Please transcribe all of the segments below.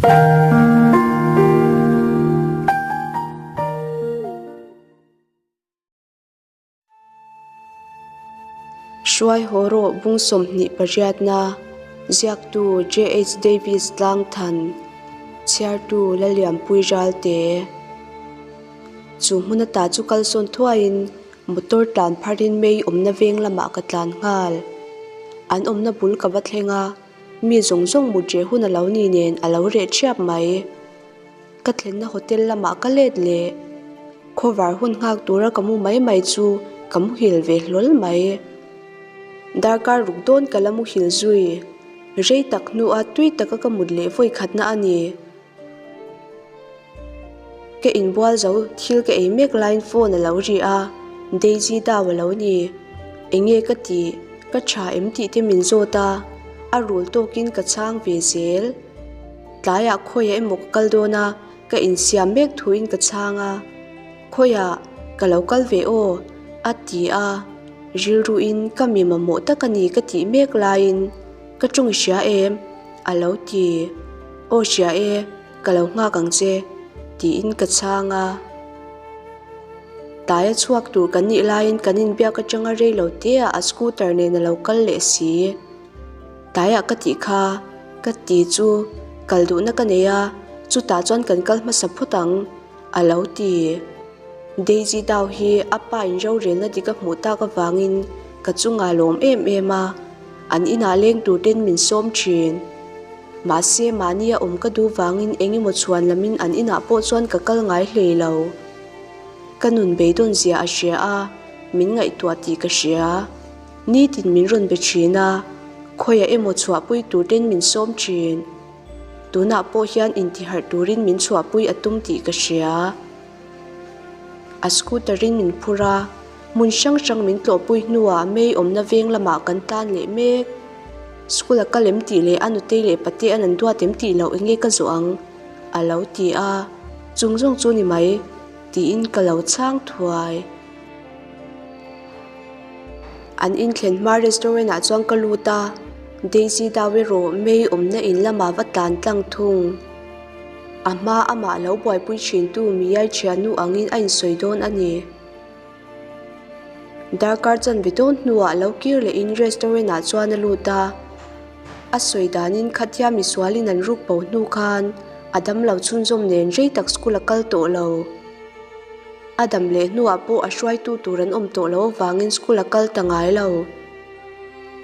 Hruai haw rawh bung 28na, ziaktu JH Davis Tlangthan, chhiartu Lalianpui Ralte. Chu hmun ata chu kalsawn thuaiin motor tlan pharin mei awmna veng lamah ka tlan nghal. An awmna bul ka va thleng a, mi zawng zawng mut reh hun a lo ni nen a lo reh thiap mai. Ka thlenna hotel lamah ka let leh. Khawvar hun nghak tura ka mu mai mai chu ka muhil ve hlawl mai. Darkar ruk dawn ka la muhil zui. Rei tak hnua tui taka ka mut leh vawi khatna a ni. Ka inbual zo thil ka ei mek laiin phone a lo ri a, Daisy dau a lo ni. Enge ka tih, ka tha em tih te min zawt a, a rul tawkin ka chhang ve zel. Tlaiah khawiah emaw ka kal dawn a, ka insiam mek thuin ka chhang a. Khawiah ka lo kal ve aw, a ti a. Rilruin ka mi mamawh tak a ni ka tih mek laiin ka tawng i hria em? a lo ti. Aw hria e, ka lo nghak ang che, tiin ka chhang a. Tlaia chhuak tur kan nih laiin kan inbiak atanga rei lo teah a scooter nen a lo kal leh si. Tlaiah ka tih kha, ka ti chu kal duhna ka nei a, chutah chuan kan kal hmasa phawt ang, a lo ti. Daisy dau hi a pa in rorelna dik a hmuh tak avangin ka chungah lawm em em a, an inah leng tur ten min sawm thin. Mahse mahni a awm ka duh vangin eng emaw chhuan lamin an inah pawh chuan ka kal ngai hlei lo. Ka nun beidawn zia a hria a, min ngaihtuah tih ka hria. Nitin min rawn be thin a, khawiah emaw chhuahpui tur ten min sawm thin. Tunah pawh hian intiharh turin min chhuahpui a tum tih ka hria. A scooter in min phur a, hmun hrang hrang min tlawhpui hnuah mei awmna veng lamah kan tan leh mek. School a kal em tih leh a nutei leh pate an an duat em tih loh enge ka zawh ang? a lo ti a, chung zawng chu ni mai tiin ka lo chhang thuai. An inthlen hma restaurant ah chuan ka lut a, Daisy dau erawh mei awmna in lamah va tlan tlang thung. A hma amah lo buaipui thin tu Miyai thiannu angin a insawi dawn a ni. Darkar chanve dawn hnuah lo kir lehin restaurant ah chuan a lut a, a sawi danin khatia misualin an ruk bo hnu khan a damlo chhunzawm nen rei tak school a kal tawh lo. A dam leh hnuah pawh a hruaitu tur an awm tawh loh avangin school a kal ta ngai lo.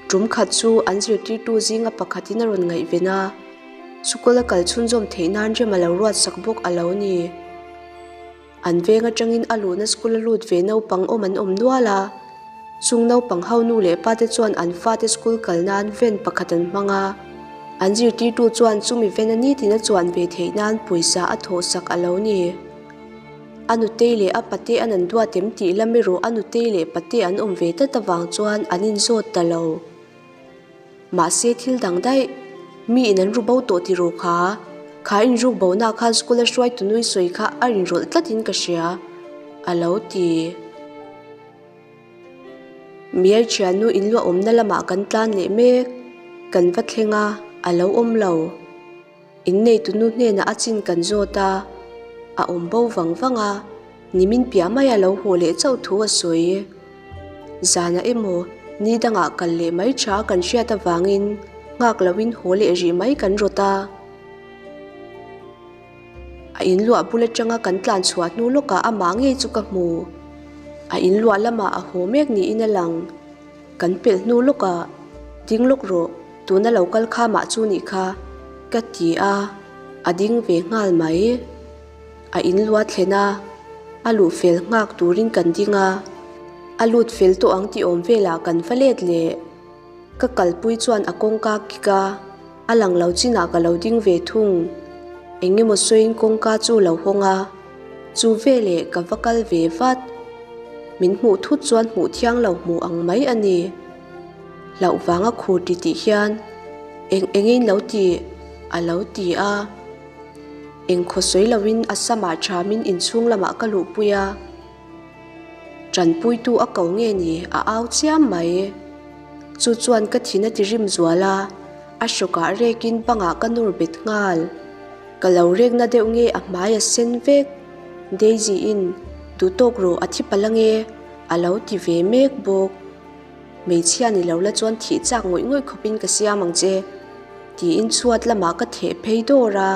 Tum khat chu an zirtirtu zinga pakhatin a rawn ngaihven a, school a kal chhunzawm theih nan rem a lo ruatsak bawk a lo ni. An veng atangin a luhna school a lut ve naupang awm an awm nual a, chung naupang ho nu leh pate chuan an fate school kal nan van pakhat an hmang a, an zirtirtu chuan chumi van a nitin a chuan ve theih nan pawisa a thawhsak a lo ni. A nutei leh a pate an an duat em tih lam erawh a nutei leh pate an awm ve tlat avang chuan an inzawt ta lo. Mahse thil dang daih, mi in an ru bo tawh ti rawh kha, kha inruk bona khan school a hruaitu nui sawi kha a inrawlh tlatin ka hria, a lo ti. Mial thiannu in luah awmna lamah kan tlan leh mek, kan va thleng a, a lo awm lo. Inneitu nu hnenah a chin kan zawt a, a awm bo vang vang a, nimin piah maia lo haw leh chauh thu a sawi. Zanah emaw ni dangah kal leh mai tha kan hriat avangin nghak loin haw leh rih mai kan rawt a. A inluah bul atanga kan tlan chhuah hnu lawkah amah ngei chu ka hmu. A inluah lamah a haw mek niin a lang. Kan pelh hnu lawkah, Ding lawk rawh, tuna lo kal kha mah chu nih kha, ka ti a, a ding ve nghal mai. A in lua thlen a, a luh fel nghak turin kan ding a, a lut fel tawh ang tih awm velah kan va let leh. Ka kalpui chuan a kawngka kik a, a lang lo chinah ka lo ding ve thung. Eng emaw sawiin kawngka chu lo hawng a. Chu veleh ka va kal ve vat. Min hmuh thut chuan hmuh thiang lo hmuh ang mai a ni. Hlauh vanga khur ti tih hian eng engin lo ti a lo ti a. Eng khaw sawi loin a samah thamin inchhung lamah ka luhpui a. Tanpuitu a ko nge ni a au chiam mai. Chu chuan ka thin a ti rim zual a, a hrawkah rekin bangah ka nur bet nghal. Ka lo rekna deuh nge a hmai a sen vek. Daisy-in, Duh tawk rawh a thi palh ange, a lo ti ve mek bawk. Hmeichhia ni lo la chuan thih chak ngawih ngawih khawpin ka siam ang che, tiin chhuat lamah ka theh phei dawr a.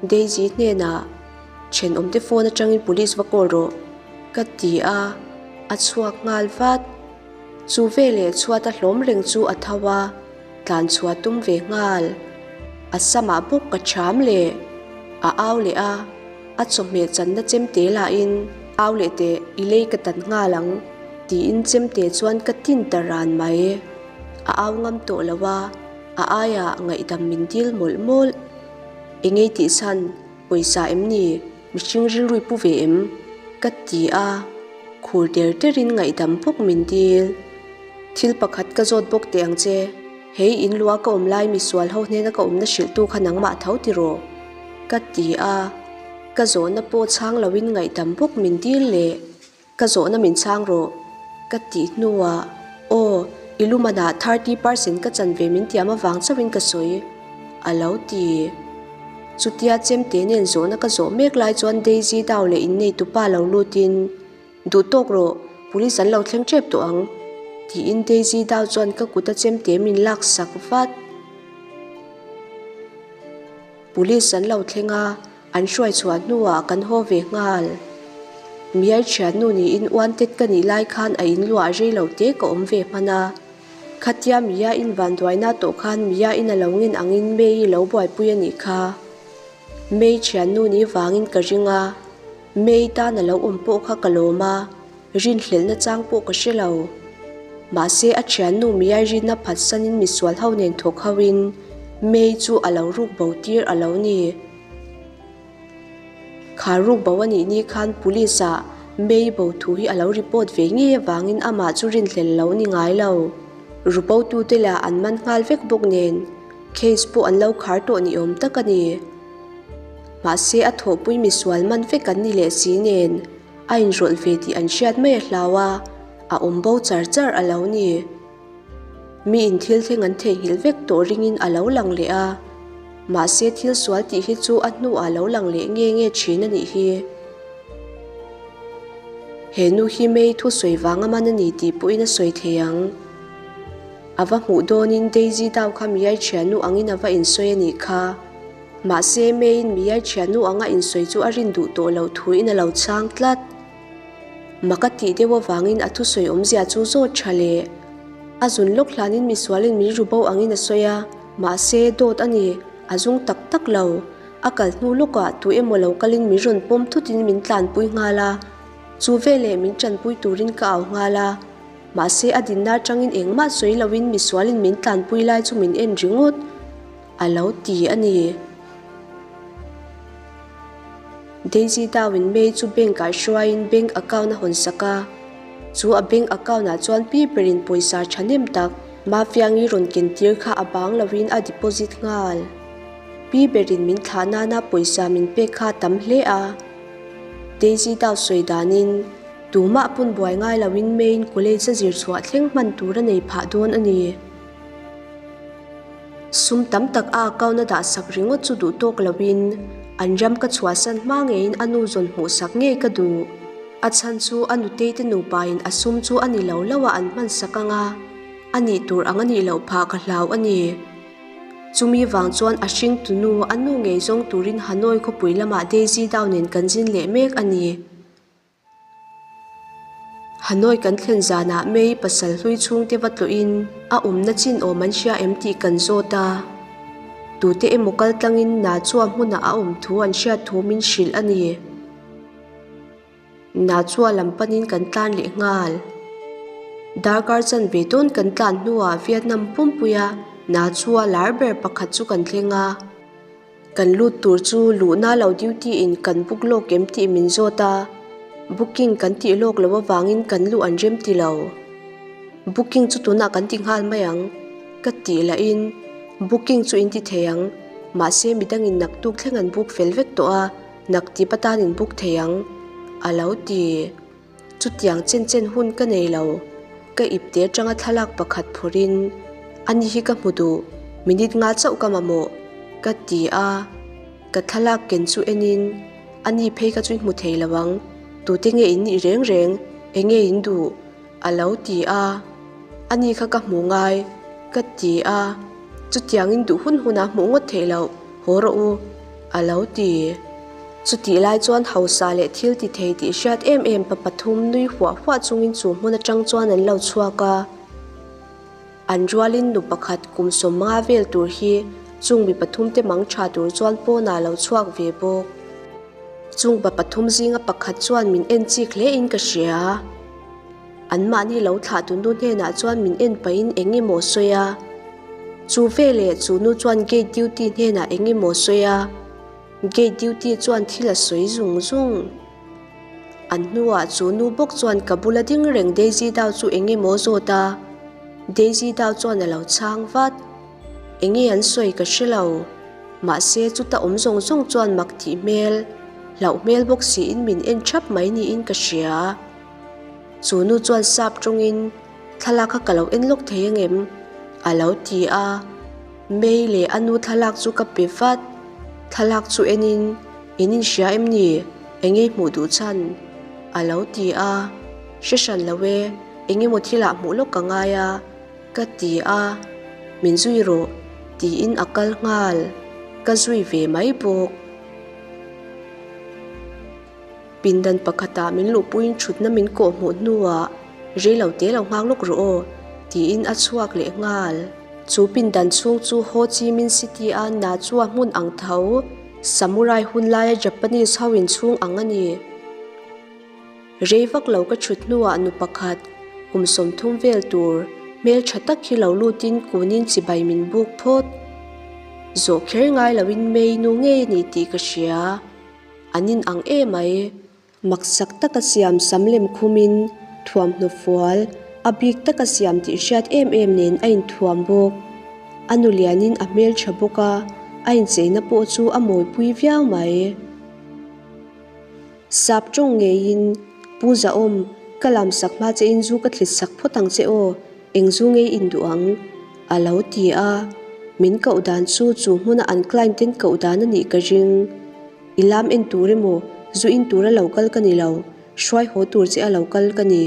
Daisy hnenah, Thenawmte phone atangin police va call rawh, ka ti a, a chhuak nghal vat. Chu veleh chhuat a hlawm reng chu a tho a, tlan chhuah tum ve nghal. A samah bawk ka cham leh a au leh a, a chawhmeh channa chemte lahin au leh teh i lei ka tan nghal ang tiin chemte chuan ka tin ta ran mai. A au ngam tawh lo a, a aiah ngaihdam min dil mawlh mawlh. Engei tih chhan pawisa em ni? Mihring rilru i pu ve em? Ka ti a, khur der derin ngaihdam bawk min dil. Thil pakhat ka zawt bawk teh ang che, hei in lua ka awm lai misual ho hnena ka awmna hrilhtu kha nangmah tho ti rawh. Ka ti a, ka zawhna pawh chhang loin ngaihdam bawk min dil leh. Ka zawhna min chhang rawh, ka tih hnuah, Aw, i lumanah 30 percent ka chan ve min tiam avang chauhin ka sawi, a lo ti. Chutia chemte nen zawhna ka zawh mek lai chuan Daisy dau leh inneitupa lo lutin, Duh tawk rawh, police an lo thleng tep tawh ang, tiin Daisy dau chuan ka kuta chemte min laksak vat. Police an lo thleng a. An hruai chhuah hnuah kan haw ve nghal. Miai thiannu niin uantet ka nih lai khan a inluah rei lo te ka awm ve hman a. Khatia Mia in vanduaina tawh khan Mia in a lo ngen angin May-i lo buaipui a nih kha. May thiannu ni vangin ka ring a, May tan a lo awm pawh kha ka lawm a, rinhlelhna chang pawh ka hre lo. Mahse a thiannu Miai rinna phatsanin misual ho nen thawk hoin May chu a lo ruk bo tir a lo ni. Kha ruk bo a nih ni khan police ah May bo thu hi a lo report ve ngei avangin amah chu rinhlel lo ni ngai lo. Rupo tute lah an man nghal vek bawk nen case pawh an lo khar tawh ni awm tak a ni. Mahse a thawhpui misual man vek an ni leh si nen a inrawlh ve tih an hriat mai a hlau a, a awm bo char char a lo ni. Miin thil thleng an theihnghilh vek tawh ringin a lo lang leh a, mahse thil sual tih hi chu a hnuah a lo lang leh nge nge thin a nih hi. He nu hi May thusawi vang a man a ni tih pawhin a sawi thei ang. A va hmuh dawnin Daisy dau kha Miai thiannu angin a va insawi a nih kha. Mahse May-in Miai thiannu anga insawi chu a rin duh tawh loh thuin a lo chhang tlat. Mak a tih deuh avangin a thusawi awmzia chu zawt tha leh. A zun lawk hlanin misualin min ru bo angin a sawi a, mahse dawt a ni, a zung tak tak lo. A kal hnu lawkah tu emaw lo kalin min rawn pawm thutin min tlanpui nghal a, chu veleh min tanpui turin ka au nghal a. Mahse a dinna atangin engmah sawi loin misualin min tlanpui lai chu min en ringawt a lo ti a ni. Daisy Dawin May chu bank ah hruaiin bank account a hawn sak a, chu a bank account ah chuan pi berin pawisa thahnem tak Mafiangi rawn ken tir kha a bang loin a deposit nghal. Pi berin min thlah nana pawisa min pek kha a tam hle a. Daisy Daw sawi danin tumah pawn buai ngai loin May-in college a zir chhuah thleng hman tur a nei phah dawn a ni. Sum tam tak a account a dah sak ringawt chu duh tawk loin an ram ka chhuahsan hma ngeiin a nu zawn hmuh sak ngei ka duh. A chhan chu a nutei te nupain a sum chu a ni lo lo a an hman sak ang a, a nih tur ang a nih loh phah ka hlau a ni. Chumi vang chuan a hring tunu a nu ngei zawng turin Hanoi khawpui lamah Daisy Dao nen kan zin leh mek a ni. Hanoi kan thlen zanah May pasal hlui chhungte va tlawhin a awmna chin awm an hria em tih kan zawt a. Tute emaw kal tlangin Na chua hmunah a awm thu an hriat thu min hrilh a ni. Na chua lam panin kan tlan leh nghal. Darkar chanve dawn kan tlan hnuah Vietnam pumpuia Na chua lar ber pakhat chu kan thleng a. Kan lut tur chu luhna lo duty in kan book lawk em tih min zawt a, booking kan tih lawk loh avangin kan luh an rem ti lo. Booking chu tunah kan ti nghal mai ang, ka tih lahin booking chu in ti thei ang, mahse midangin naktuk thleng an book fel vek tawh a, naktip atan in book thei ang, a lo ti. Chutiang chen chen hun ka nei lo. Ka ipte atanga thlalak pakhat phawrhin, Ani hi ka hmu duh, minute nga chauh ka mamawh, ka ti a. Ka thlalak ken chu enin, A ni phei kha chu i hmu thei lo ang, tute nge in nih reng reng, eng nge in duh? a lo ti a. A ni kha ka hmu ngai, ka ti a. Chutiangin duh hun hunah hmuh ngawt theih loh, haw rawh u, a lo ti. Chutih lai chuan hausa leh thil ti thei tih hriat em em pa pathum nui huah huah chungin chu hmun atang chuan an lo chhuak a. An rualin nu pakhat kum sawmnga vel tur hi chung mi pathum te mang tha tur chuan pawnah lo chhuak ve bawk. Chung pa pathum zinga pakhat chuan min en chik hle in ka hria. Anmahni lo thlah tu nu hnenah chuan min en pahin eng emaw sawi a. Chu veleh chu nu chuan gate duty hnenah eng emaw sawi a. Gate duty chuan thil a sawi zung zung. An hnuah chu nu bawk chuan ka bula ding reng Daisy dau chu eng emaw zawt a. Daisy dau chuan a lo chhang vat. Eng nge an sawi ka hre lo. Mahse chuta awm zawng zawng chuan mak tih hmel, hlauh hmel bawk siin min en thap mai niin ka hria. Chu nu chuan sap tawngin thlalak kha ka lo en lawk thei angem? A lo ti a. May leh a nu thlalak chu ka pe vat. Thlalak chu enin, In inhria em ni? Eng nge hmuh duh chhan? A lo ti a. Hre hran lo e, eng emaw thilah hmuh lawk ka ngai a, ka ti a. Min zui rawh, tiin a kal nghal. Ka zui ve mai bawk. Pindan pakhatah min luhpuiin thutna min kawh hmuh hnuah rei lo te lo nghak lawk rawh aw, tiin a chhuak leh nghal. Chu pindan chhung chu Ho Chi Minh City-a Nachua hmun ang tho, Samurai hun laia Japanese ho inchhung ang a ni. Rei vak lo ka thut hnuah nu pakhat, kum 30 vel tur, hmel tha tak hi lo lutin kunin chibai min buk phawt. Zawh kher ngai loin May nu ngei a ni tih ka hria. An in ang em ai. Maksak taka siam sam lem khumin thuamhnaw fual, a bik taka siam tih hriat em em nen a inthuam bawk. A nu lianin a hmeltha bawk a, a incheina pawh chu a mawipui viau mai. Sap tawng ngeiin, Pu Zahawm, ka lamsak hma che in zu ka thlit sak phawt ang che aw, eng zu ngei in duh ang? A lo ti a, min koh dan chu chu hmuna an client ten koh dan a nih ka ring. I lam en tur emaw, zu in tura lo kal ka ni lo, hruai haw tur che a lo kal ka ni,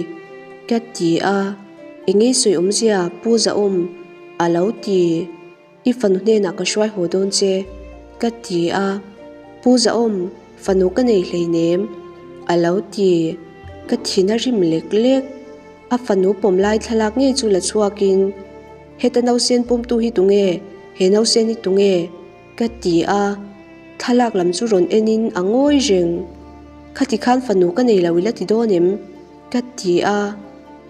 ka ti a. Eng ngei sawi awmzia, Pu Zahawm? A lo ti. I fanu hnenah ka hruai haw dawn che, ka ti a. Pu Zahawm, fanu ka nei hleinem, a lo ti. Ka thin a rim lek lek. A fanu pawm lai thlalak ngei chu la chhuakin, Heta nausen pawmtu hi tunge? He nausen hi tunge? Ka ti a. Thlalak lam chu rawn enin a ngawi reng. Khati khan fanu ka nei lo i la ti dawn em? Ka ti a.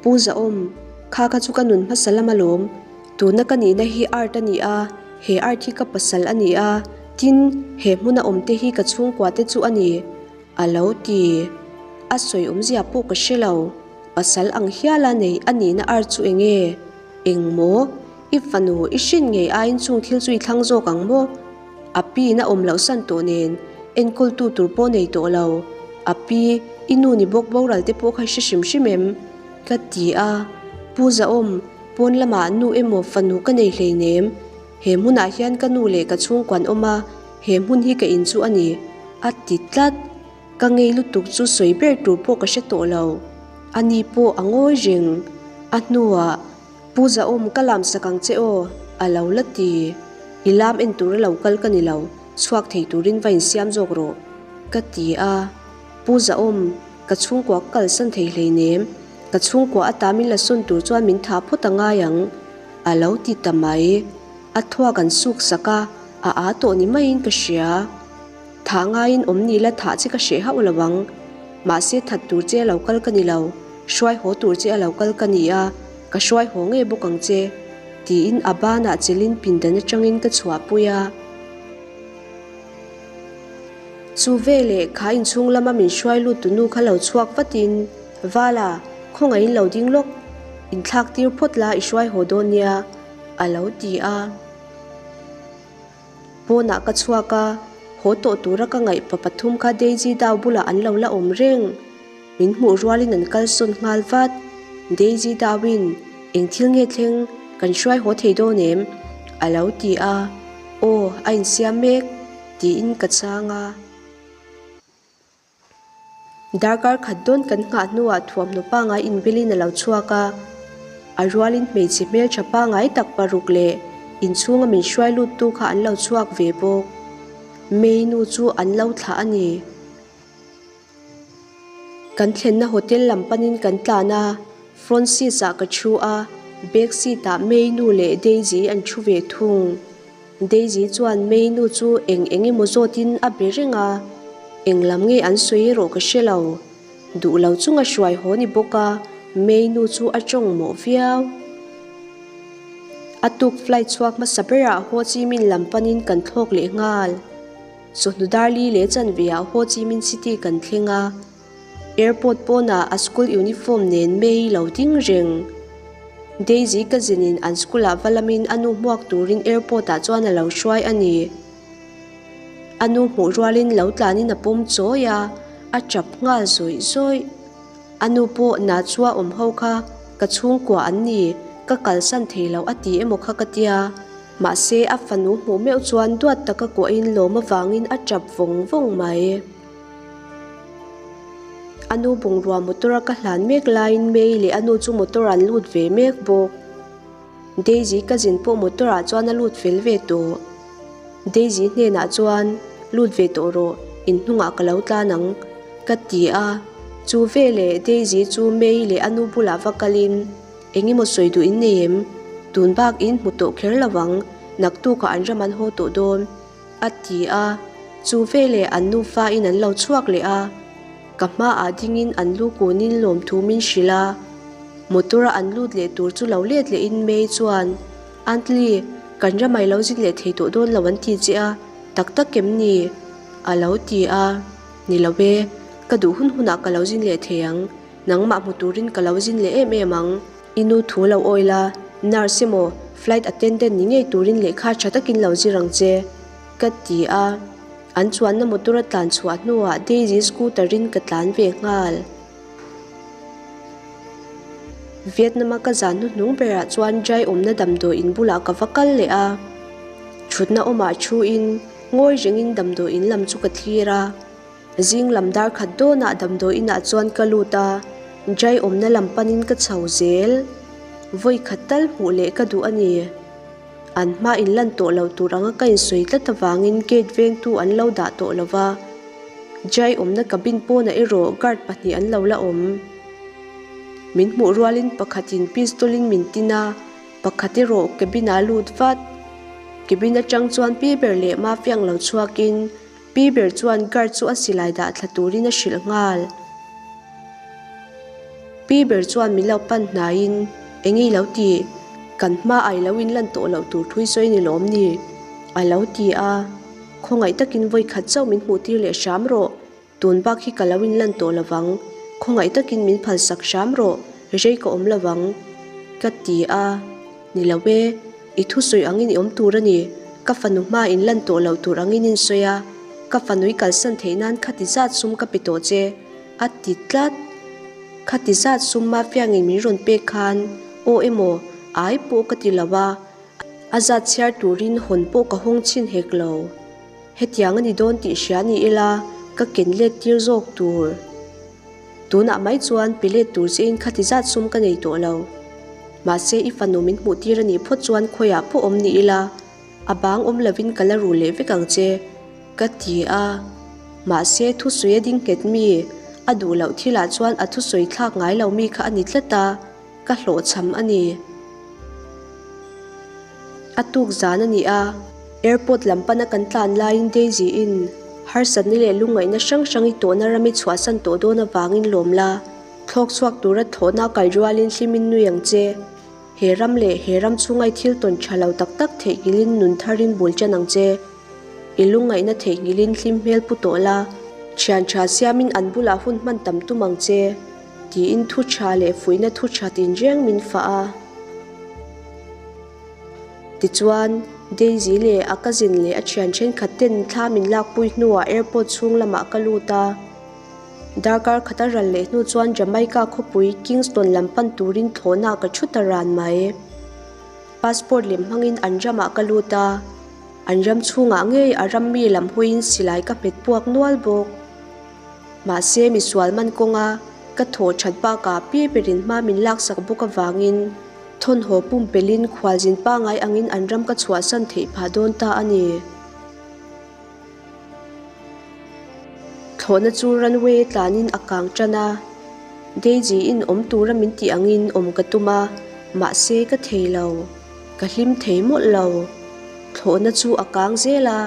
Pu Zahawm, kha kha chu ka nun hmasa lam alawm. Tuna ka nihna hi art a ni a, he art hi ka pasal a ni a, tin, he hmuna awmte hi ka chhungkua te chu a ni. A lo ti. A sawi awmzia pawh ka hre lo. Pasal ang hiala nei a nihna ar chu eng nge? Eng maw? I fanu, i hrin ngei aiin chung thil chu i thlang zawk ang maw? A pi in a awm loh san tawh nen, enkawltu tur pawh nei tawh lo. A pi, i nu ni bawk boral te pawh kha i hre hrim hrim em? Ka ti a. Pu Zahawm, pawn lamah nu emaw fanu ka nei hleinem. He hmunah hian ka nu leh ka chhungkuan awm a, he hmun hi ka in chu a ni, a ti tlat. Ka ngei lutuk chu sawi ber tur pawh ka hre tawh lo. Ani pawh a ngawi reng. A hnuah, Pu Zahawm ka lam sak ang che aw, a lo la ti. I lam en tura lo kal ka ni lo, chhuak thei turin va insiam zawk rawh, ka ti a. Pu Zahawm, ka chhungkua ka kalsan thei hleinem, ka chhungkua ata min la sawn tur chuan min thah phawt a ngai ang, a lo ti ta mai. A thua kan suk sak a, a aa tawh ni maiin ka hria. Thah ngaiin awm ni la thah che ka hreh hauh lo ang. Mahse that tur che a lo kal ka ni lo, hruai haw tur che a lo kal ka ni a, ka hruai haw ngei bawk ang che, tiin a banah chelin pindan atangin ka chhuahpui a. Chu veleh kha inchhung lama min hruai lut tu nu kha lo chhuak vatin, Vala, khawngaihin lo ding lawk, inthlak tir phawt la i hruai haw dawn nia, a lo ti a. Pawnah ka chhuak a, haw tawh tura ka ngaih pa pathum kha Daisy dau bulah an lo la awm reng. Min hmuh rualin an kalsawn nghal vat. Daisy dauin, Eng thil nge thleng, kan hruai haw thei dawn em? a lo ti a. Aw, a insiam mek. Tiin ka chhang a. Darkar khat dawn kan nghah hnuah thuamhnaw pangngai inbelin a lo chhuak a, a rualin hmeichhe hmeltha pangngai tak paruk leh inchhunga min hruai luttu kha an lo chhuak ve bawk. May nu chu an lo thlah a ni. Kan thlenna hotel lam panin kan tlan a, front seat ah ka thu a, back seat ah May nu leh Daisy an thu ve thung. Daisy chuan May nu chu eng eng emaw zawtin a be reng a, eng lam nge an sawi erawh ka hre lo. Duh lo chunga hruai haw ni bawk a, May nu chu a tawng mawh viau. A tuk flight chhuak hmasa berah Ho Chi Minh lam panin kan thlawk leh nghal. Chawhnu darli leh chanve ah Ho Chi Minh City kan thleng a, airport pawnah a school uniform nen May lo ding reng. Daisy cousin in an school ah va lamin a nu hmuak turin airport ah chuan a lo hruai a ni. A nu hmuh rualin lo tlanin a pawm chawi a, a tap nghal zawih zawih. A nu pawh na chua awm ho kha ka chhungkua an ni, ka kalsan thei lo a ti emaw kha ka tia. Mahse a fanu hmuh meuh chuan duat taka kuahin lawm avangin a tap vawng vawng mai. A nu bungrua motor a ka hlan mek laiin May leh a nu chu motor an lut ve mek bawk. Daisy cousin pawh motor ah chuan a lut fel ve tawh. Daisy hnenah chuan, Lut ve tawh rawh, in hnungah ka lo tlan ang, ka ti a. Chu veleh Daisy chu May leh a nu bulah va kalin, Eng emaw sawi duh in nei em? Tun bak in hmu tawh kher lo ang, naktukah an ram an haw tawh dawn, a ti a. Chu veleh an nufa in an lo chhuak leh a. Ka hmaah dingin an lu kunin lawmthu min hrilh a, motor-a an lut leh tur chu lo let lehin May chuan, Aunt Lee, kan ramai lo zin leh thei tawh dawn lo an ti che a, tak tak em ni? a lo ti a, Ni lo e, ka duh hun hunah ka lo zin leh thei ang, nangmah hmu turin ka lo zin leh em em ang. I nu thu lo awi la, nurse emaw flight attendant ni ngei turin lehkha tha takin lo zir ang che, ka ti a. An chuanna motor a tlan chhuah hnuah Daisy scooter in ka tlan ve nghal. Vietnam a ka zan hnuhnung berah chuan Jai awmna damdawi in bulah ka va kal leh a. Thutna awmah thu in ngawi rengin damdawi in lam chu ka thlir a. Zing lam dar khat dawnah damdawi inah chuan ka lut a, Jai awmna lam panin ka chho zel. Vawi khat tal hmuh leh ka duh a ni. An hma in lan tawh lo tur anga ka insawi tlat avangin gate vengtu an lo dah tawh lo va, Jai awmna cabin pawnah erawh guard pahnih an lo la awm. Min hmuh rualin pakhatin pistol in min tin a, pakhat erawh cabin ah a lut vat. Cabin atang chuan pi ber leh Mafiang lo chhuakin pi ber chuan guard chu a silai dah thla turin a hrilh nghal. Pi ber chuan min lo pan hnaiin, Eng i lo ti? Kan hma ai lo in lan tawh loh tur thui sawi ni lawm ni? A lo ti a. Khawngaih takin vawi khat chauh min hmuh tir leh hram rawh. Tun bak hi ka lo in lan tawh lovang. Khawngaih takin min phalsak hram rawh, rei ka awm lovang. Ka ti a. Ni lo e, i thusawi angin i awm tur a ni. Ka fanu hma in lan tawh loh tur angin in sawi a. Ka fanu i kalsan theih nan khati zat sum ka pe tawh che. A ti tlat. Khati zat sum mafiangin min rawn pek khan aw emaw ai pawh ka ti lo a, a zat chhiar turin hawn pawh ka hawng chhin hek lo. Hetiang a ni dawn tih hria ni ila ka ken let tir zawk tur. Tunah mai chuan pe let tur chein khati zat sum ka nei tawh lo. Mahse i fanu min hmuh tir a nih phawt chuan khawiah pawh awm ni ila a bang awm lovin ka la ru leh vek ang che. Ka ti a, mahse thusawi a ding nghet mi, a duh loh thilah chuan a thusawi thlak ngai lo mi kha a ni tlat a, ka hlawhchham a ni. A tuk zan a ni a, airport lam pana kan tlan laiin Daisy in harsatna leh lungngaihna hrang hrang i tawhna ram i chhuahsan tawh dawn avangin lawm la, thlawk chhuak tura thlawhna a kal rualin hlimin nui ang che. He ram leh he ram chhunga i thil tawn tha lo tak tak theihnghilhin nun tharin bul ṭan ang che. I lungngaihna theihnghilhin hlim hmel pu tawh la, thian tha siamin an bulah hun hman tam tum ang che, tiin thu tha leh fuihna thu tha tinreng min fah a. Tichuan, Daisy leh a cousin leh a thian thenkhat ten thla min lakpui hnuah airport chhung lamah ka lut a. Darkar khat a ral leh hnu chuan Jamaica khawpui Kingston lam pan turin thlawhna ka thu ta ran mai. Passport lem hmangin an ramah ka lut a. An ram chhungah ngei a ram mi lam hawiin silai ka hmet puak nual bawk. Mahse misual man kawnga ka thawh that bakah pi berin hma min laksak bawk avangin thawnhaw pumpelhin khualzin pangai angin an ram ka chhuahsan theih phah dawn ta a ni. Thlawhna chu runway tlanin a kang tan a, Daisy-in awm tura min tih angin awm ka tum a, mahse ka thei lo, ka hlim thei mawlh lo. Thlawhna chu a kang zel a,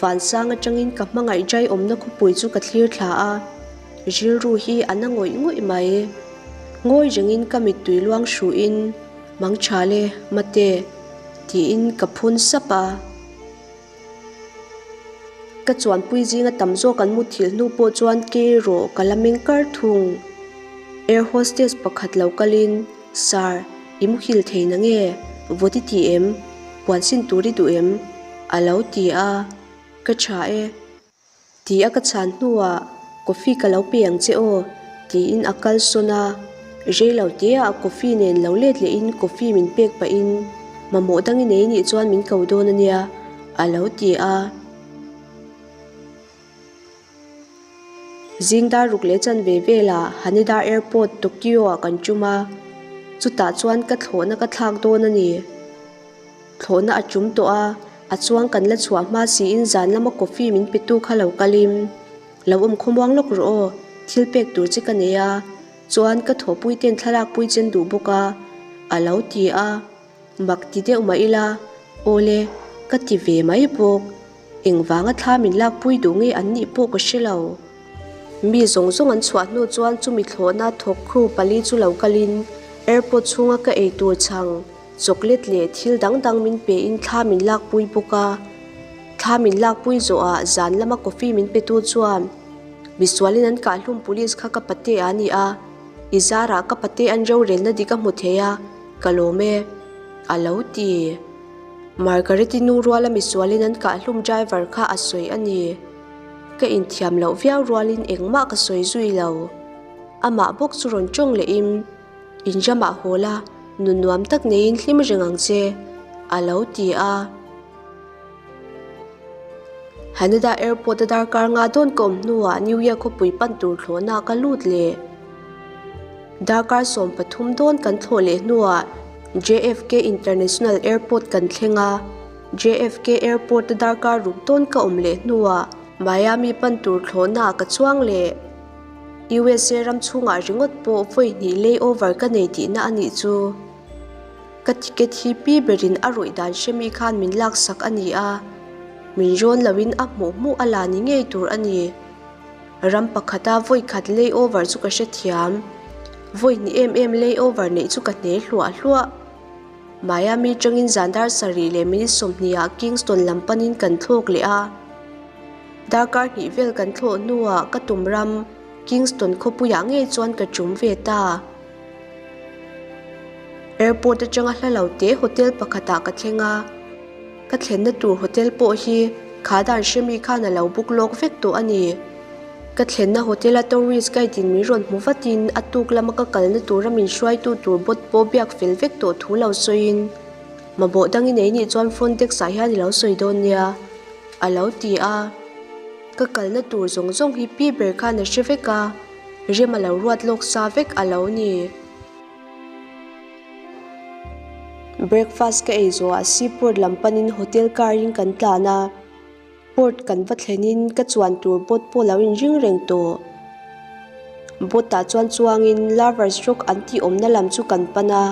vansang atangin ka hmangaih dai awmna khawpui chu ka thlir thla a, rilru hi a na ngawih ngawih mai. Ngawi rengin ka mittui luang hruhin, Mangthale, mate, tiin ka phun sap a. Ka chuanpui zinga tam zawk an muthilh hnu pawh chuan kei erawh ka la meng kar thung. Air hostess pakhat lo kalin, Sir, i muhil thei na nge? Vawt i ti em? Puan sin tur i duh em? a lo ti a, Ka tha e. Ti a ka chhan hnuah coffee ka lo pe ang che aw tiin a kal sawn a, rei lo te ah coffee nen lo let leh in coffee min pek pahin mamawh dang i nei nih chuan min ko dawn a nia a lo ti a. Zing dar ruk leh chanve velah Haneda Airport, Tokyo ah kan tum a, chutah chuan ka thlawhna ka thlak dawn a ni. Thlawhna a tum tawh a, a chuang kan la chhuah hma siin zan lama coffee min petu kha lo kalim. Lo awm khawmuang lawk rawh aw, thil pek tur che ka nei a, chuan ka thawhpui ten thlalak pui chen duh bawk a, a lo ti a. Mak ti deuh mah ila, awle, ka ti ve mai bawk. Engvanga thla min lakpui duh nge an nih pawh ka hre lo. Mi zawng zawng an chhuah hnu chuan chumi thlawhna thawk crew pali chu lo kalin airport chhunga ka ei tur chhang Chocolate leh thil dang dang min pe in thla min lakpui bawk a. Thla min lakpui zawhah zan lama coffee min petu chuan misualin an kahhlum police kha ka pate a ni a, i zarah ka pate an rorelna dik a hmu thei a, ka lawm e, a lo ti. Margaret-i nu ruala misualin an kahhlum driver kha a sawi a ni. Ka inthiam loh viau rualin engmah ka sawi zui lo. Amah bawk chu rawn tawng lehin. In ramah haw la, nun nuam tak neiin hlim reng ang che, a lo ti a. Haneda Airport-a darkar nga dawn ka awm hnuah New York khawpui pan tur thlawhna ka lut leh. Darkar 13 dawn kan thlawh leh hnuah JFK International Airport kan thleng a. JFK Airport-a darkar ruk dawn ka awm leh hnuah Miami pan tur thlawhna ka chuang leh. USA ram chhungah ringawt pawh vawi hnih layover ka nei tihna a nih chu. Ka ticket hi pi berin a rawih dan hre mi khan min laksak a ni a, min rawn loin a hmuh hmuh a la ni ngei tur a ni. Ram pakhata vawi khat layover chu ka hrethiam. Vawi hnih em em layover neih chu ka hne hluah hluah. Miami tangin zan dar sarih leh minute sawmhnihah Kingston lam panin kan thlawk leh a. Darkar hnih vel kan thlawh hnuah ka tum ram Kingston khawpuiah ngei chuan ka tum ve ta. Airport atanga hla lo te hotel pakhatah ka thleng a, ka thlenna tur hotel pawh hi kha dan hremi khan a lo book lawk vek tawh a ni. Ka thlenna hotel a tourist guide in min rawn hmu vatin a tuk lama ka kalna tura min hruaitu tur bot pawh biak fel vek tawh thu lo sawiin, Mamawh dang i nei nih chuan front desk ah hian i lo sawi dawn nia. A lo ti a, ka kalna tur zawng zawng hi pi ber khan a hre vek a, rem a lo ruat lawk sa vek a lo ni. Breakfast ka ei zawhah seaport lam panin hotel car in kan tlan a, port kan va thlenin ka chuan tur boat pawh lo inring reng tawh. Boat ah chuan chuangin Lovers Rock an tih awmna lam chu kan pan a,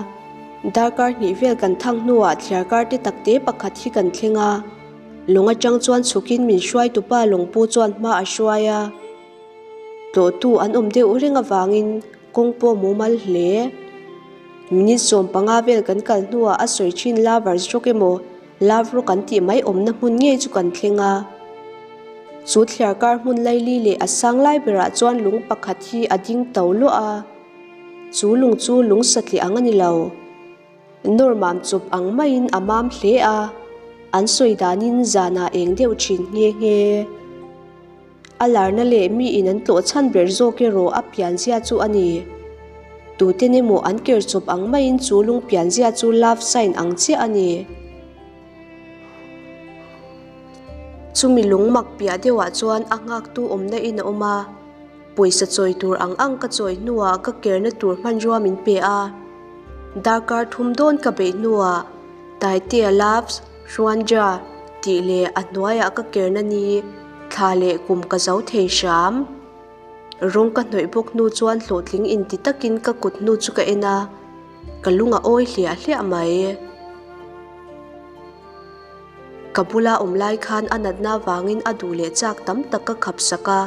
darkar hnih vel kan thang hnuah thliarkar te takte pakhat hi kan thleng a. Lawng atang chuan chhukin min hruaitupa lawngpu chuan hma a hruai a, tlawhtu an awm deuh reng avangin kawng pawh mumal hle. Minute 15 vel kan kal hnuah a sawi thin Lovers Rock emaw Love Rock an tih mai awmna hmun ngei chu kan thleng a. Chu thliarkar hmun laili leh a sang lai berah chuan lung pakhat hi a ding to luah a, chu lung chu lung satliah ang a ni lo. Nawr mam chawp ang maiin a mam hle a, an sawi danin zanah eng deuh thin nghe nghe. A larna leh miin an tlawh chhan ber zawk erawh a pianzia chu a ni. Tuten emaw an ker chawp ang maiin chu lung pianzia chu love sign ang chiah a ni. Chumi lung mak piah deuhah chuan a nghaktu awmna in a awm a, pawisa chawi tur ang ang ka chawi hnuah ka kerna tur hmanrua min pe a. Darkar thum dawn ka beih hnuah Taitea loves Hruanja tih leh a hnuaiah ka kerna ni thla leh kum ka zo thei hram. Rawng ka hnawih bawk hnu chuan hlawhtling inti takin ka kut hnu chu ka en a, ka lung a awi hliah hliah mai. Ka bula awm lai khan a natna vangin a duh leh chak tam tak ka khap sak a,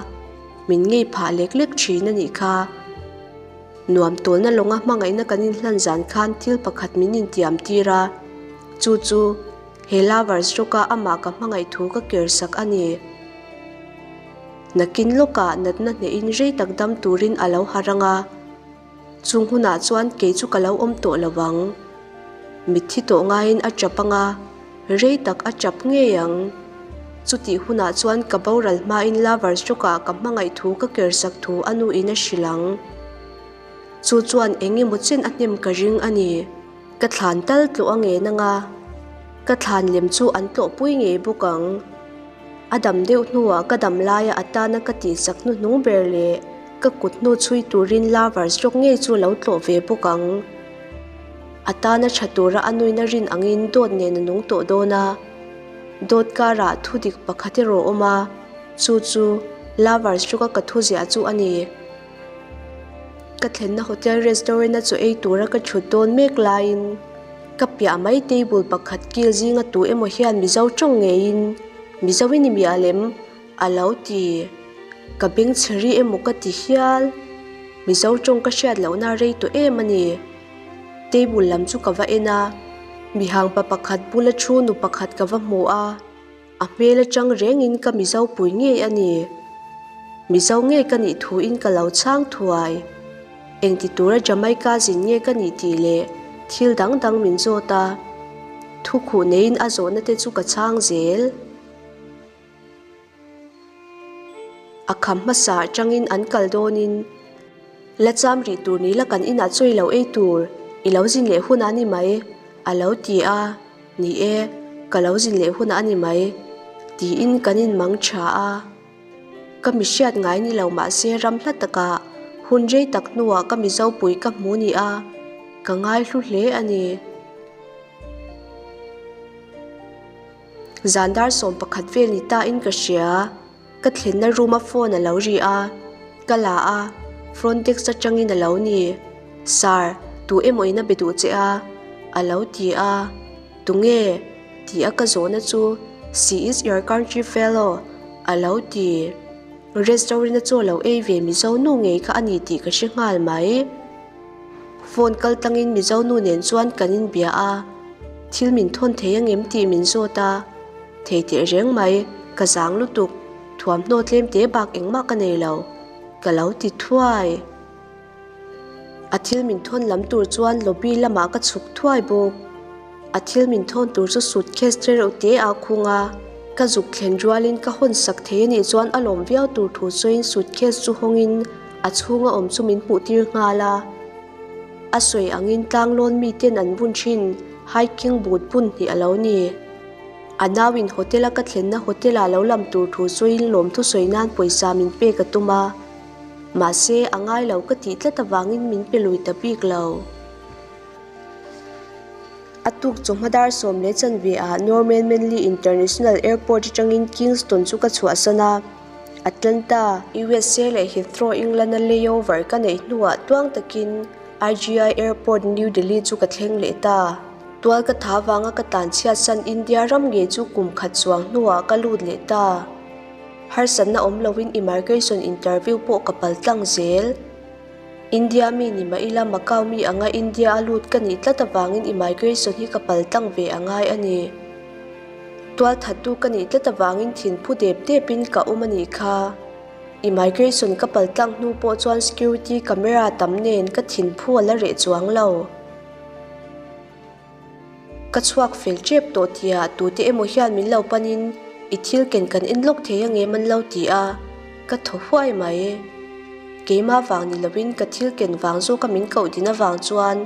min ngei phah lek lek thin a nih kha. Nuam tawlna lawnga hmangaihna kan inhlan zan khan thil pakhat min intiam tir a, chu chu he lovers rock-a amah ka hmangaih thu ka ker sak a ni. Nakin lawkah natna hnehin rei tak dam turin a lo harh ang a. Chung hunah chuan kei chu ka lo awm tawh lo vang. Mitthi tawh ngaiin a tap ang a, rei tak a tap ngei ang. Chutih hunah chuan ka boral hmain Lovers Rock-ah ka hmangaih thu ka kersak thu a nuin a hrilh ang. Chu chuan eng emaw chen a hnem ka ring a ni. Ka thlan tal tlawh a ngen ang a, ka thlan lem chu an tlawhpui ngei bawk ang. A dam deuh hnuah ka dam laia a tana ka tihsak hnuhnung ber leh ka kut hnu chhui turin Lovers Rock ngei chu lo tlawh ve bawk ang. A tana tha tura a nuina rin angin dawt nen a nung tawh dawn a. Dawt karah thu dik pakhat erawh awm a, chu chu Lovers Rock-a ka thu ziah chu a ni. Ka thlenna hotel restaurant-a chaw ei tura ka thut dawn mek laiin ka piah mai table pakhat kil zinga tu emaw hian Mizo tawng ngeiin Mizo i ni miah lem a lo ti. Ka beng chhe ri emaw ka ti hial. Mizo tawng ka hriat lohna rei tawh em a ni. Table lam chu ka va en a, mihangpa pakhat bula thu nu pakhat ka va hmu a. A hmel atang rengin ka Mizo pui ngei a ni. Mizo ngei ka nih thuin ka lo chhang thuai. Engti tura Jamaica zin nge ka nih tih leh thil dang dang min zawt a. Thu khuh neiin a zawhna te chu ka chhang zel. A kham hmasa atangin an kal dawnin la cham rih tur ni la kan inah chaw i lo ei tur, i lo zin leh hunah a ni mai, a lo ti a. Ni e, ka lo zin leh hunah a ni mai, tiin kan inmang tha a. Ka mi hriat ngai ni lo mahse ram hla takah hun rei tak hnuah ka Mizopui ka hmu ni a, ka ngaihlu hle a ni. Zan dar 11 vel ni tain ka hria. Ka thlenna room a phone a lo ri a, ka la a, front desk atangin a lo ni. Sir, tu emaw in a be duh che a? A lo ti a. Tunge? Ti a ka zawhna chu, She is your country fellow, a lo ti. Restaurant a chaw lo ei ve Mizo nu ngei kha a ni tih ka hre nghal mai. Phone kal tlangin Mizo nu nen chuan kan inbia a, thil min thawn thei angem tih min zawt a, thei teh reng mai, ka zang lutuk, thuamhnaw tlem te bak engmah ka nei lo, ka lo ti thuai. A thil min thawn lam tur chuan lobby lamah ka chhuk thuai bawk. A thil min thawn tur chu suitcase te reuh te a khung a, ka zuk thlen rualin ka hawn sak thei a nih chuan a lawm viau tur thu sawiin suitcase chu hawngin a chhunga awm chu min hmuh tir nghal a. A sawi angin tlanglawn miten an bun thin hiking boot bun hnih a lo ni. A nauin hotel a ka thlenna hotel ah lo lam tur thu sawiin lawmthu sawi nan pawisa min pek a tum a, mahse a ngai lo ka tih tlat avangin min pe lui ta bik lo. A tuk chawhma dar 10:15 ah Norman Manley International Airport atangin Kingston chu ka chhuahsan a, Atlanta, USA leh Heathrow, England-a layover ka neih hnuah tuang takin IGI Airport, New Delhi chu ka thleng leh ta. Tual ka tha vanga ka tlanchhiatsan India ram ngei chu kum khat chuang hnuah ka lut leh ta. Harsatna awm loin immigration interview pawh ka paltlang zel. India mi ni mah ila Macau mi anga India a lut ka nih tlat avangin immigration hi ka pal tlang ve a ngai a ni. Tualthattu ka nih tlat avangin thinphu dep depin ka awm a nih kha. Immigration ka pal tlang hnu pawh chuan security camera tam nen ka thinphu a la reh chuang lo. Ka chhuak fel tep tawh tia tute emaw hian min lo panin i thil ken kan en lawk thei angem an lo ti a, ka thaw huai mai. Keimah vang ni lovin ka thil ken vang zawka min koh din avang chuan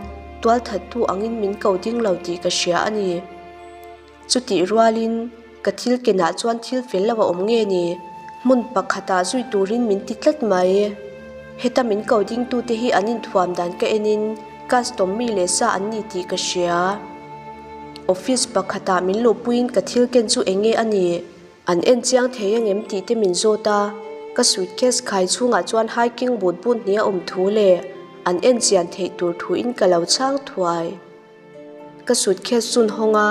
tualthattu angin min ko ding lo tih ka hria a ni. Chutih rualin. Ka thil kenah chuan thil fel lo a awm nge ni? Hmun pakhatah zui turin min ti tlat mai. Heta min ko dingtute hi an inthuam dan ka enin custom mi leh sa an ni tih ka hria. Office pakhatah min luhpuiin ka thil ken chu eng nge a nih? An en chiang thei angem tih te min zawt a, ka suitcase khai chhungah chuan hiking boot bun hnih a awm thu leh an en chian theih tur thuin ka lo chhang thuai. Ka suitcase chun hawng a,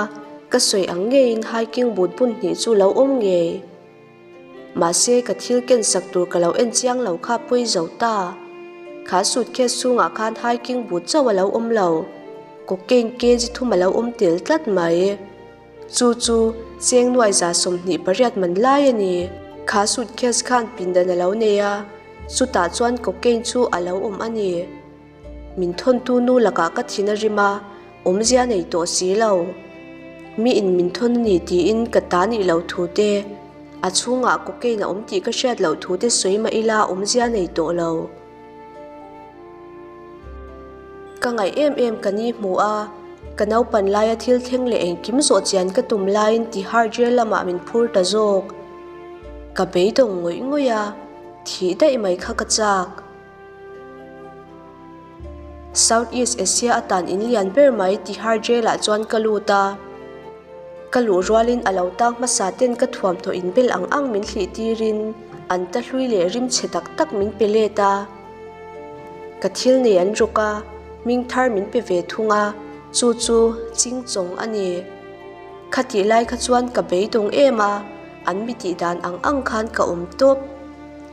ka sawi ang ngeiin hiking boot bun hnih chu lo awm ngei. Mahse ka thil ken sak tur ka lo en chiang lo kha pawi zo ta. Kha suitcase chhungah khan hiking boot chauh a lo awm lo, cocaine kg thum a lo awm tel tlat mai. Chu chu cheng nuai 28 man lai a ni. Kha suitcase khan pindan a lo nei a, chutah chuan cocaine chu a lo awm a ni. Min thawntu nu lakah ka thin a rim a, awmzia nei tawh si lo. Miin min thawn a ni tiin ka ta nih loh thu te, a chhungah cocaine a awm tih ka hriat loh thu te sawi mah ila awmzia nei tawh lo. Ka ngaih em em ka ni hmu a, ka naupan laia thil thleng leh engkim zawh chian ka tum laiin Tihar jail lamah min phur ta zawk. Ka beidawng ngawih ngawih a, thih daih mai kha ka chak. South East Asia atan in lian ber mai Tihar jail ah chuan ka lut a. Ka luh rualin a lo tang hmasa ten ka thuamhnaw in bel ang ang min hlih tirin an ta hlui leh rim chhe tak tak min pe let a. Ka thil nei an ruk a, hming thar min pe ve thung a, chu chu ching chawng a ni. Khatih lai kha chuan ka beidawng em a, an mi tih dan ang ang khan ka awm tawp.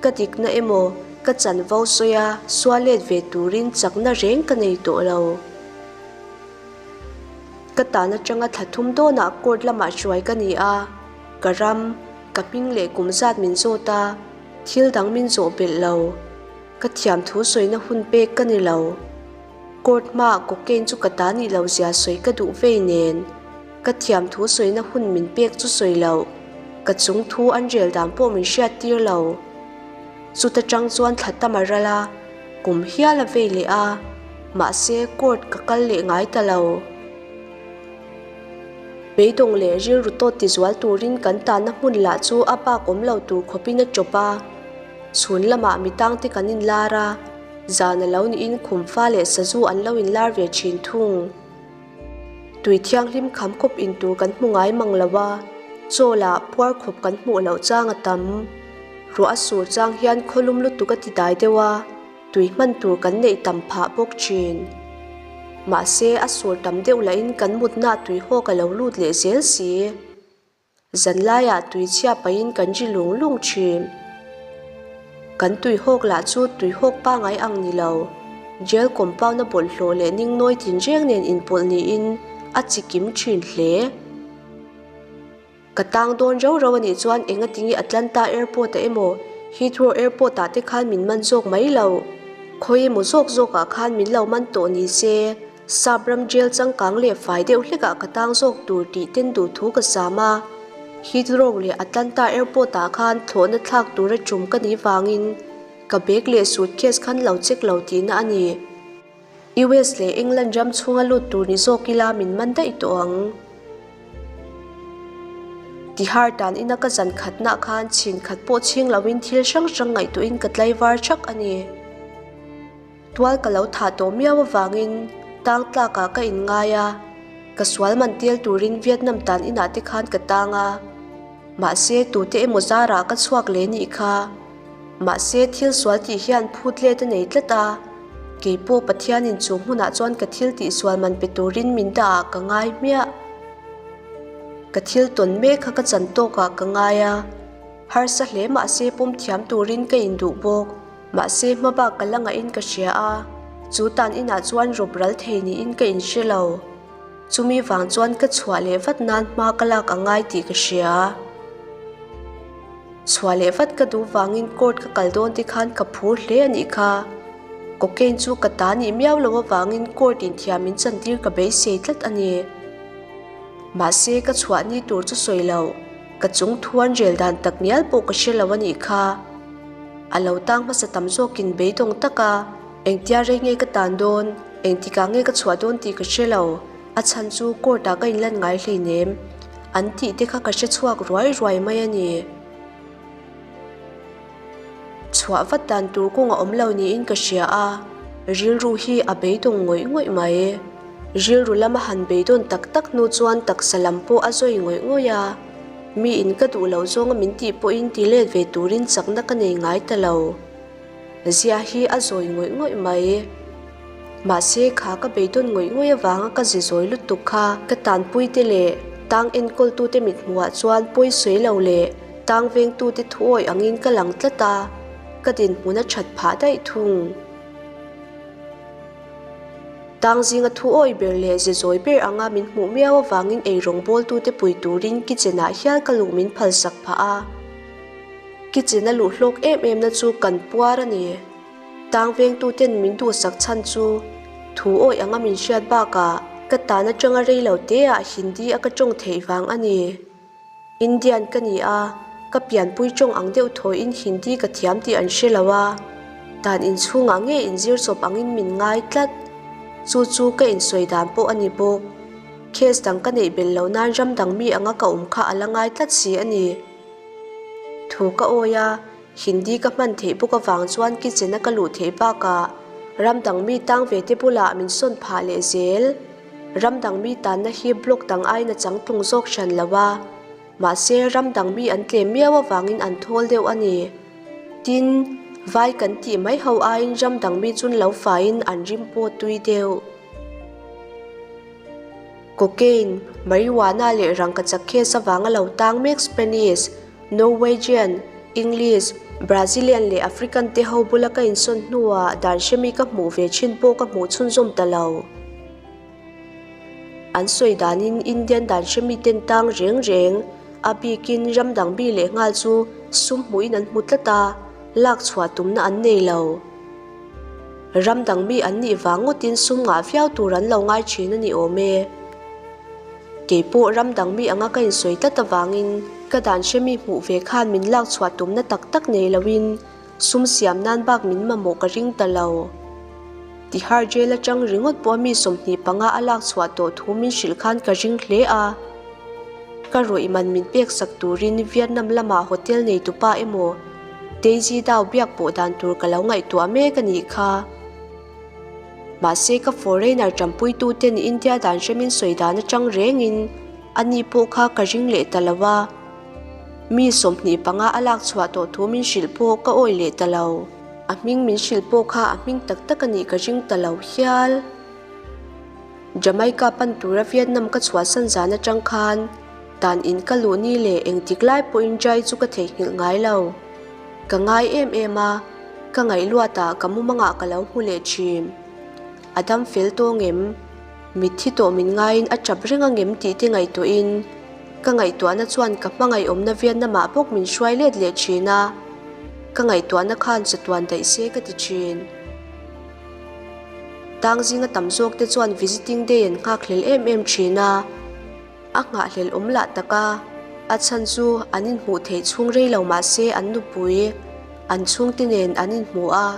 Ka dikna emaw ka chanvo sawi a, sual let ve turin chakna reng ka nei tawh lo. Ka tan atanga thla thum dawnah court lamah hruai ka ni a, ka ram, ka hming leh kum zat min zawt a, thil dang min zawh belh lo. Ka thiam thu sawina hun pek ka ni lo. Court hmaah cocaine chu ka ta nih lo zia sawi ka duh vei nen, ka thiam thu sawina hun min pek chu sawi loh, ka chung thu an rel dan pawh min hriat tir lo. Chuta tang chuan thla tam a ral a, kum hial a vei leh a, mahse court ka kal leh ngai ta lo. Beidawng leh rilru tawt tizual turin kan tanna hmun lah chu a bak awm lo tur khawpin a chawp a, chhun lamah mi tangte kan inlar a, zan a lo niin khumfa leh sazu an lo inlar ve thin thung. Tui thianghlim kham khawp in tur kan hmu ngai mang lo a, chaw lah puar khawp kan hmuh loh chang a tam. Ruah a sur chang hian khawlum lutuk a ti dai deuh a, tui hman tur kan neih tam phah bawk thin. Mahse, a sur tam deuh lahin kan mutna tui hawk a lo lut leh zel si. Zanlaiah tui chhia pahin kan ri lung lung thin. Kan tui hawk lah chu tui hawk pangai ang ni lo. Jail compound a bawlhhlawh leh ningnawi tinreng nen inpawlh niin a chi kim thin hle. Ka tang dawn rau rau a nih chuan engatinge Atlanta Airport ah emaw Heathrow Airport ah te khan min man zawk mai lo. Khawi emaw zawk zawk ah khan min lo man tawh ni se. Sap ram jail changkang leh fai deuh hlekah ka tang zawk tur tih ten duh thu ka sam a. Heathrow leh Atlanta Airport ah khan thlawhna thlak tura tum ka nih vangin ka bag leh suitcase khan lo check lo tihna a ni. US leh England ram chhunga lut tur ni zawk ila min man daih tawh ang. Tihar tan ina ka zan khatnah khan chhin khat pawh chhing loin thil hrang hrang ngaihtuahin ka tlaivar thak a ni. Tual ka lo thah tawh miau avangin tang tlakah ka inngai a, ka sual man tel turin Vietnam tan inah te khan ka tang a. Mahse tute emaw zarah ka chhuak leh nih kha. Mahse thil sual tih hian phut let a nei tlat a, keipawh Pathianin chu hmunah chuan ka thil tih sual man pe turin min dah ah ka ngai hmiah. Ka thil tawn mek kha ka chan tawkah ka ngai a, harsa hle mahse pawm thiam turin ka induh bawk. Mahse hma bak ka la ngahin ka hria a, chu tan inah chuan rawp ral thei niin ka inhre lo. Chumi vang chuan ka chhuah leh vat nan hma ka lak a ngai tih ka hria. Chhuah leh vat ka duh vangin court ka kal dawn te khan ka phur hle a nih kha. Cocaine chu ka ta nih miau lo avangin court in thiam min chantir ka beisei tlat a ni. Mahse ka chhuah ni tur chu sawi lo, ka chung thuan rel dan tak ngial pawh ka hre lo a nih kha. A lo tang hmasa tam zawkin beidawng tak a, engtia rei nge ka tan dawn, engtikah nge ka chhuah dawn tih ka hre lo, a chhan chu court ah ka inlan ngai hleinem. An tih te kha ka hre chhuak ruai ruai mai a ni. Chhuah vat dan tur kawng a awm lo niin ka hria a, rilru hi a beidawng ngawih ngawih mai. Rilru lama han beidawn tak tak hnu chuan taksa lam pawh a zawi ngawih ngawih a, miin ka duh loh zawnga min tih pawhin ti let ve turin chakna ka nei ngai ta lo. Zia hi a zawi ngawih ngawih mai. Mahse kha ka beidawn ngawih ngawih avanga ka zi zawi lutuk kha ka tanpuite leh tang enkawltute mithmuhah chuan pawi sawi lo leh tang vengtute thuawih angin ka lang tlat a, ka dinhmun a that phah daih thung. Tang zinga thuawih ber leh zi zawi ber anga min hmuh miau avangin eirawng bawltute pui turin kitchen ah hial ka luh min phalsak phah a. Kitchen a luh hlawk em em na chu kan puar a ni. Tang vengtuten min duhsak chhan chu thu awih anga min hriat bakah ka tan atanga rei lo te ah Hindi a ka tawng theih vang a ni. Indian ka ni a, ka pianpui tawng ang deuh thawiin Hindi ka thiam tih an hre lo a, dan inchhungah nge inzir chawp angin min ngai tlat. Chu chu ka insawi dan pawh a ni bawk. Case dang ka neih belh loh nan ram dang mi anga ka awm kha a la ngai tlat si a ni. Thu ka awi a, Hindi ka hman theih bawk avang chuan kitchen a ka luh theih bakah ram dang mi tang ve te bulah min sawn phah leh zel. Ram dang mi tanna hi block dang aiin a changtlung zawk hran lo a, mahse ram dang mi an tlem miau avangin an thawl deuh a ni. Tin, vai kan tih mai ho aiin ram dang mi chun lo faiin an rim pawh tui deuh. Cocaine, marijuana leh rangkachak case avanga lo tang mek Spanish, Norwegian, English, Brazilian leh African te ho bula ka insawn hnuah dan hremi ka hmuh ve thin pawh ka hmuh chhunzawm ta lo. An sawi danin Indian dan hremi ten tang reng reng, a bikin ram dang bi leh nghal chu sum hmuhin an hmu tlat a, lak chhuah tumna an nei lo. Ram dang mi an nih vang ngawtin sum ngah viau tur an lo ngai thin a ni awm e. Kei pawh ram dang mi anga ka insawi tlat avangin ka dan hre mi hmuh ve khan min lak chhuah tumna tak tak nei loin sum siam nan bak min mamawh ka ring ta lo. Tihar jail atang ringawt pawh mi 25 a lak chhuah tawh thu min hrilh khan ka ring hle a. Ka rawih man min pek sak turin Vietnam lamah hotel neitupa emaw Daisy Dao biak pawh dan tur ka lo ngaihtuah mek a nih kha. Mahse ka foreigner tanpuitu ten India dan hremin sawi dan atang rengin a ni pawh kha ka ring leh ta lo a. Mi 25 a lak chhuah tawh thu min hrilh pawh ka awih leh ta lo. A hming min hrilh pawh kha a hming tak tak a nih ka ring ta lo hial. Jamaica pan tura Vietnam ka chhuahsan zan atang khan dan in ka luh ni leh engtik lai pawhin Jai chu ka theihnghilh ngai lo. Ka ngai em em a, ka ngaih luatah ka mumangah ka lo hmu leh thin. A dam fel tawng em? Mitthi tawh min ngaiin a tap reng ang em tih te ngaihtuahin ka ngaihtuahna chuan ka hmangaihawmna Vietnam-ah bawk min hruai let leh thin a, ka ngaihtuahna khan chatuan daih se ka ti thin. Tang zinga tam zawk te chuan visiting day an nghakhlel em em thin a, a nghahhlel awm lah tak a, a chhan chu an inhmuh theih chhung rei lo mah se an nupui, an chhungte nen an inhmu a,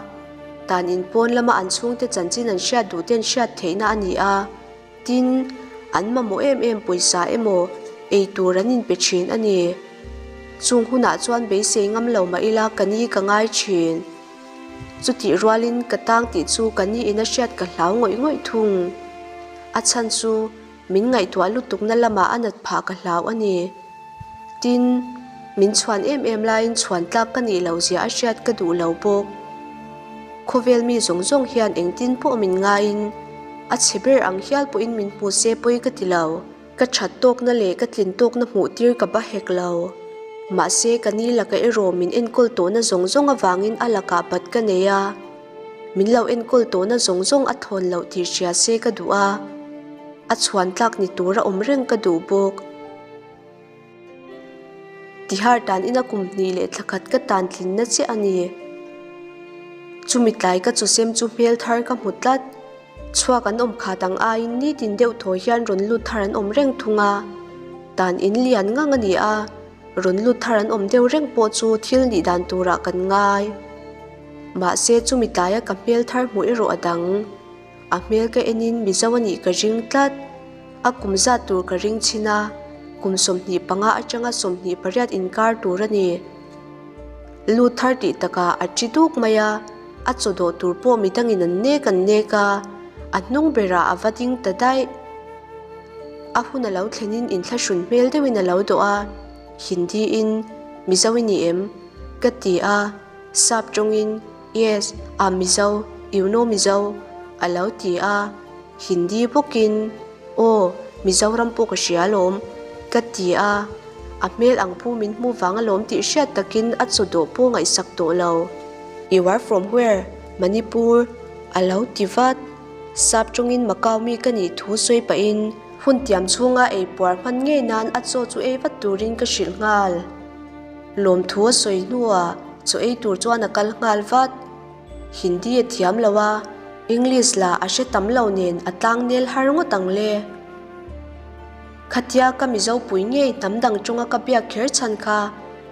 dan in pawn lama an chhungte chanchin an hriat duh ten hriat theihna a ni a, tin, an mamawh em em pawisa emaw ei tur an inpe thin a ni. Chung hunah chuan beisei ngam lo mah ila ka ni ka ngai thin. Chutih rualin ka tang tih chu ka ni in a hriat ka hlau ngawih ngawih thung. A chhan chu min ngaihtuah lutukna lamah a nat phah ka hlau a ni. Tin, min chhuan em em laiin chhuan tlak ka nih loh zia a hriat ka duh lo bawk. Khawvel mi zawng zawng hian engtin pawh min ngaiin a chhe ber ang hial pawhin min hmu se pawi ka ti lo. Ka that tawkna leh ka tlin tawkna hmuh tir ka ba hek lo. Mahse, ka ni laka erawh min enkawl tawhna zawng zawng avangin a lakah bat ka nei a. Min lo enkawl tawhna zawng zawng a thawn loh tih hria se ka duh a. A chhuan tlak ni tura awm reng ka duh bawk. Tihar tan ina kum hnih leh thla khat ka tan tlinna chiah a ni. Chumi tlai ka chawsem chu hmel thar ka hmu tlat. Chhuak an awm khat ang aiin nitin deuh thaw hian rawn lut thar an awm reng thung a. Dan in lian ngang a ni a, rawn lut thar an awm deuh reng pawh chu thil nih dan turah kan ngai. Mahse chumi tlaia ka hmel thar hmuh erawh a dang. A hmel ka enin Mizo a nih ka ring tlat. A kum zat tur ka ring chhin a. Kum 25 atanga 28 inkar tur a ni. Lut thar tih takah a ṭi duk mai a, a chaw dawh tur pawh midangin an nek an nek a, a hnung berah a va ding ta daih. A hun a lo thlenin inthlahrun hmel deuhin a lo dawh a, Hindi-in, Mizo i ni em? ka ti a, sap tawngin, Yes, I'm Mizo, you know Mizo? a lo ti a. Hindi bawkin, Aw, Mizoram pawh ka hria alawm, ka ti a. A hmel ang pu min hmu vang alawm tih hriat takin a chaw dawh pawh ngaihsak tawh lo. You are from where? Manipur, a lo ti vat. Sap tawngin Macau mi ka nih thu sawi pahin hun tiam chhunga ei puar hman ngei nan a chaw chu ei vat turin ka hrilh nghal. Lawmthu a sawi hnuah chaw ei tur chuan a kal nghal vat. Hindi a thiam lo a, English lah a hre tam lo nen a tlang nel har ngawt ang le. Khatia ka Mizo pui ngei hnam dang tawnga ka biak kher chhan kha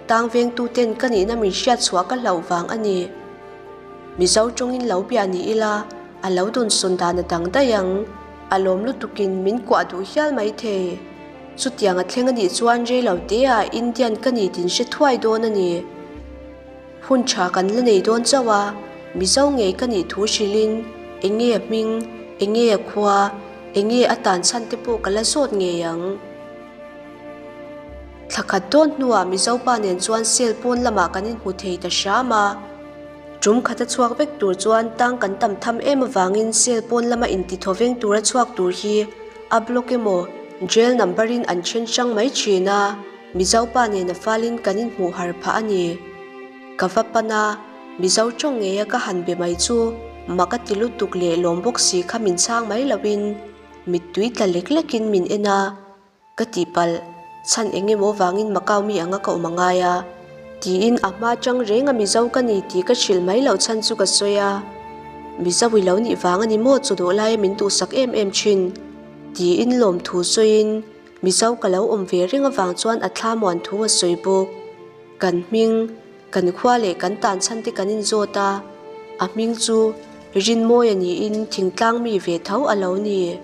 tang vengtu ten ka nihna min hriat chhuah ka hlauh vang a ni. Mizo tawngin lo bia ni ila a lo dawnsawn dan a dang daih ang, a lawm lutukin min kuah duh hial mai thei. Chutiang a thleng a nih chuan rei lo teah Indian ka ni tin hre thuai dawn a ni. Hun tha kan la nei dawn chauh a, Mizo ngei ka nih thu hrilhin eng nge a hming, eng nge a khua, eng nge a tan chhan te pawh ka la zawt ngei ang. Thla khat dawn hnuah Mizo pa nen chuan cell pawn lamah kan inhmu thei ta hram a. Tum khat a chhuak vek tur chuan tang kan tam tham em avangin cell pawn lama intithaw veng tura chhuak tur hi a block emaw jail number in an then hrang mai thin a. Mizo pa nen a falin kan inhmuh har phah a ni. Ka va pan a, Mizo tawng ngeia ka han be mai chu mak a ti lutuk leh lawm bawk si kha min chhang mai loin mittui tla lek lekin min en a, ka tihpalh, chhan eng emaw vangin Macau mi anga ka awm a ngai a, tiin a hma tang reng a Mizo ka ni tih ka hrilh mai loh chhan chu ka sawi a. Mizo i lo nih vang a ni maw chu duh laia min duhsak em em thin, tiin lawmthu sawiin Mizo ka lo awm ve reng avang chuan a thla muan thu a sawi bawk. Kan hming, kan khua leh kan tan chhan te kan inzawt a, a hming chu Rinmawia niin thingtlang mi ve tho a lo ni.